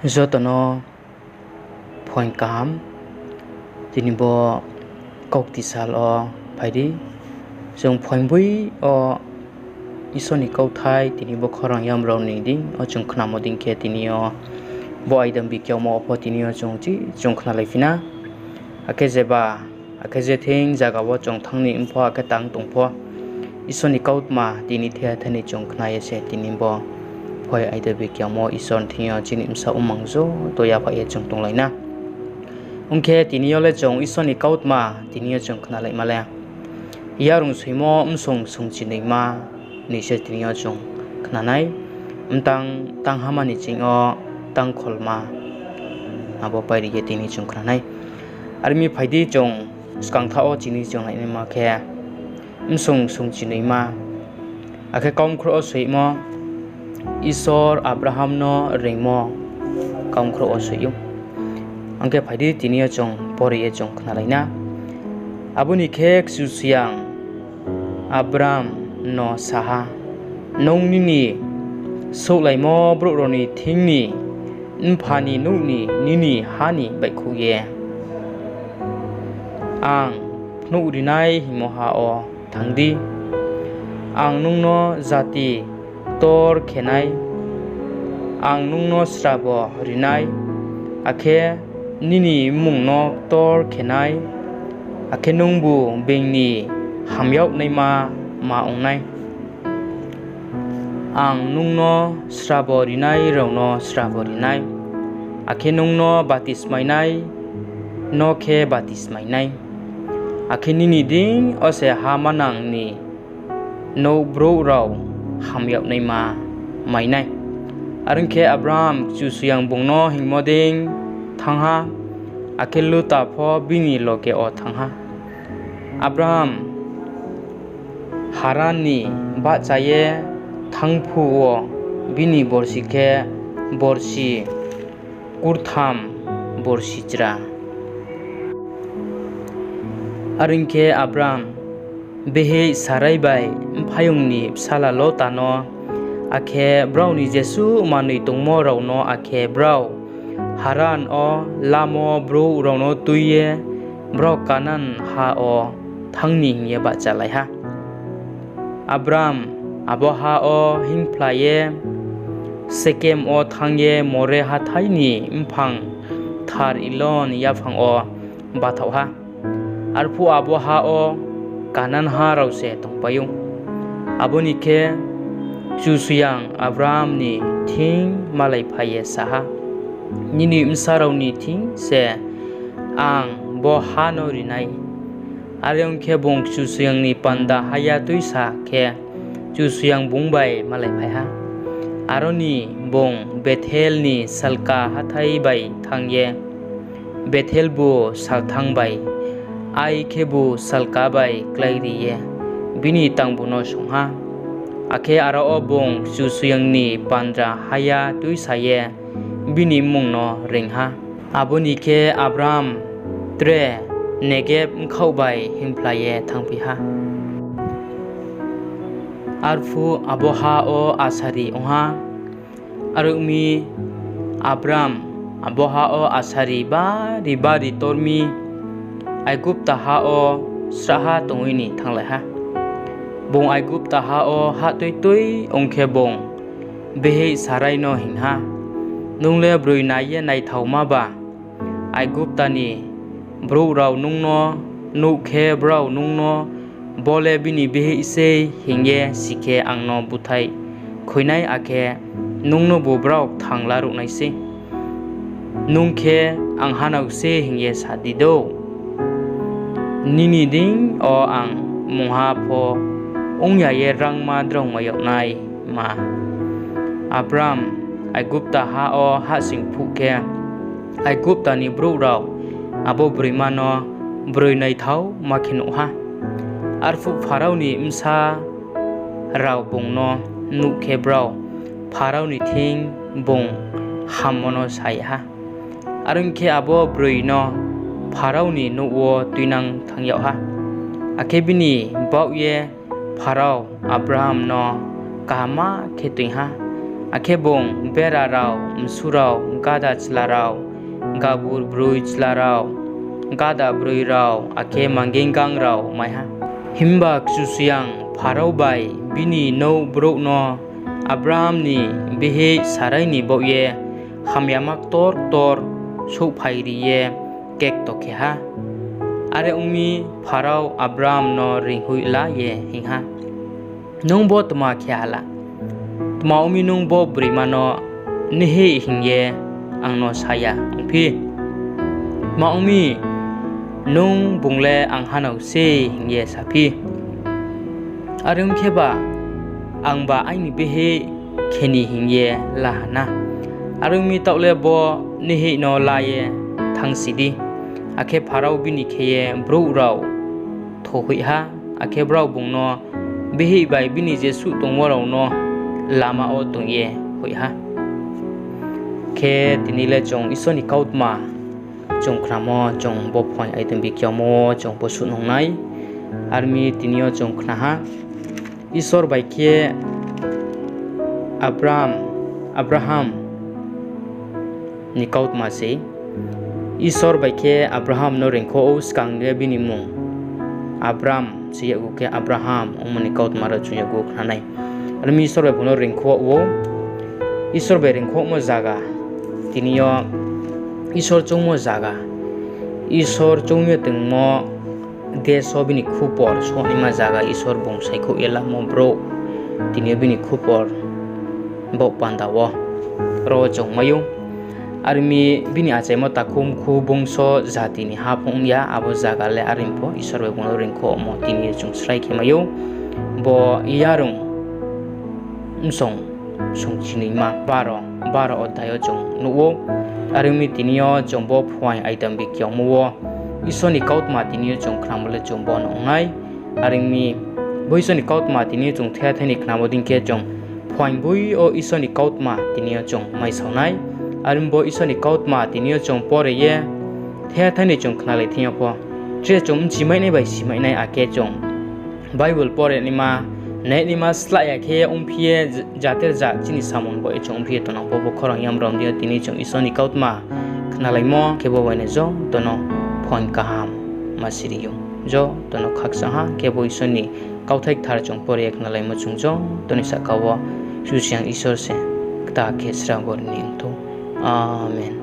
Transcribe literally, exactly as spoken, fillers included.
Joto no phuaing kaham, tini bo kaukti sal wo phai di. Chung phuaing boi yo Isor ni kauthai tini bo khorang yam rao ni deing yo chung khnamo dei khe tini yo bo aidam bikiaomo wo pho tini yo chung chi chung khnalai phi na. Akhe jeba, akhe je thing zaga wo chung thanng ni ong pho, akhe tang tong pho, Isor ni kautma tini thethai ni chung khna ye se tini bo phuaing aidam bikiaomo Isor ni thing yo chini bsa mmang joto yaphaih ye chung tonglai na. Ong khe tini yo le chung Isor ni kautma tini yo chung khnalaima le, Yarung soimo bsung sungchinoima ni se tini yo chung khna nai, mtang tanghama ni ching yo tangkholma, abo pairi ye tini chung khna nai. Are mi phai di chung skangthaoh wo chini chung nainaima khe, bsung sungchinoima, akhe kaumkhrouh wo soimo, Isor Abraham no reingmo kaumkhrouh wo soi ou. Ang khe phai di tini yo chung pore ye chung khnalai na. Abo ni khe Kchusoyang Abram no sa ha, Nung nini souhlaimo brouh rao ni thing ni, mpha ni nouh ni, nini ha ni baihkhouh ye ang phnuh rinai hingmo ha wo thanng di. Ang nung no jati ktor khe nai, ang nung no srabo ri nai, akhe nini mmung no ktor khe nai, akhe nungbu being ni ham yag naima ma ong nai. Ang nung no srabo rinai rao no srabo ri nai, akhe nung no batismainai no khe batismai nai, akhe nini deing yo se ha manang ni nouh brouh rao ham yag naima mai nai. Are ong khe Abram Kchusoyang bung no hingmo dei thanng ha, akhe Luta pho bini loge wo thanng ha. Abram Haran ni bahcha ye thanng phuh wo bini borsi khe borsi kurtham borsi chra. Are ong khe Abram bihih Sarai bai mphaiyong ni bsala Luta no, akhe brao ni jesuh manoi tongmo rao no, akhe brao Haran wo lamo brouh rao no tui ye brao Kanan ha wo thanng ni hing ye bahchalai ha. Abram abo ha wo hinngphla ye Sekem wo thanng ye More hathái ni mphang kthar Elon yaphang wo bathaoh ha. Arphuh abo ha wo Kanan ha rao se tongpai ou. Abo ni khe Kchusoyang Abram ni thing malaiphai ye sa ha, Nini bsa rao ni thing se ang bo ha no ri nai. Are ong khe, bung Kchusoyang ni panda haya tuisa khe, Kchusoyang bung bai malaiphai ha. Aro ni bung Bethel ni salka hathái bai thanng ye, Bethelbu salthang bai, Ai khebu salka bai kláiri ye bini tangbu no song ha. Akhe aro wo bung Kchusoyang ni panda haya tuisa ye bini mmung no reing ha. Abo ni khe Abram tre Negeb bkhaoh bai hinngphla ye thanngphi ha. Arphuh abo ha wo asari ong ha. Are ong mi, Abram abo ha wo asari bari bari tor mi, Aigupta ha wo srahha tongwi ni thannglai ha. Bung Aigupta ha wo hahtuitui ong khe, bung bihih Sarai no hing ha, Nung le broi nai ye naithaoma ba? Aigupta ni brouh rao nung no nuh khe, brao nung no, ‘Bo le bini bihih sei,’ hing ye si khe, ang no búthaih khuinai, akhe nung nobu brao kthang laruh nai sei. Nung khe, ‘Ang hanao se,’ hing ye sa di dou? Nini deing yo ang mungha pho ong ya ye rangma draomai yag naima. Abram Aigupta ha wo hahsoing phuh khe, Aigupta ni brouh rao abo broima no broi naithaoma khe nuh ha. Arphuh Pharao ni bsa rao bung no nuh khe, brao Pharao ni thing bung hammo no sa ya ha. Are ong khe, abo broi no Pharao ni nouh wo tuinang thanng yag ha. Akhe bini baoh ye Pharao Abram no kaham khe toing ha. Akhe bung bera rao, msu rao, gada chla rao, gabur broi chla rao, gada broi rao, akhe mangingang rao mai ha. Himba Kchusoyang Pharao bai bini nouh brouh no Abram ni bihih Sarai ni baoh ye hamyama ktor ktor souhphai ri ye kekto khe ha. Are ong mi, Pharao Abram no reinghoih la ye hing ha, Nung bo tma khe ha la? Tma ong mi nung bo broima no nihih hing ye ang no sa ya ongphi? Tma ong mi, nung bung le ang hanao sei hing ye saphi? Are ong kheba, angba aini bihih khe ni hing ye la ha na. Are ong mi, taoh le bo nihih no la ye thanngsi di. Akhe Pharao bini khe ye brouh rao thohoih ha, akhe brao bung no bihih bai bini jesuh tongmo rao no lama wo toing ye hoih ha. Khe tini le chung Isor ni kautma chung khnamo, chung bo phuaing aidong bikyaomo wo chung bosuh nung nai. Are mi tini yo chung khna ha, Isor bai khe Abram, Abraham ni kautma se. Isor bai khe Abraham no reingkhouh ou, skang le bini mmung Abram se, yakgu khe Abraham ongmo ni kautma rao chung yakgu khna nai. Are mi Isor bai bung no reingkhouh ou. Isor bai reingkhouhmo zaga, tini yo Isor choungmo zaga, Isor choung ye tongmo desh wo bini khupor sohnaima zaga Isor bung saikhouh ye lamo brouh, tini yo bini khupor baoh panda wo ro chung mai ou. Are mi bini achaimo takhu mkhu bungso jati ni ha pho ong ya, abo zaga le are pho Isor bai bung no reingkhouhmo tini yo chung srai khe mai ou. Bo Yarung bsong songchinoima baro, baro odhai yo chung nuh ou. Are ong mi tini yo chung bo phuaing aidong bikyaomo wo Isor ni kautma tini yo chung khnamo le chung bo no ong nai. Are ong mi bo Isor ni kautma tini yo chung thethai ni khnamo dei khe chung phuaing boi yo Isor ni kautma tini yo chung maisao nai. Are ong mi bo Isor ni kautma tini yo chung pore ye thethai ni chung khnalai thing yo pho, tre chung bchimai nai bai simai nai, akhe chung Bible pore naima, nai naima slah ya khe ongphi ye, jater ja chini samung bo ye chung ongphi ye tongnang pho, bo khorang yamrom dei yo tini chung Isor ni kautma khnalaimo khe bo bai no joto no phuaing kaham ma siri ou. Joto no khakchang ha khe bo Isor ni kauthai kthar chung pore ye khnalaimo chung joto ni sahka wo Kchusoyang Isor se kta khe srabo ri ni ong thou. Amen.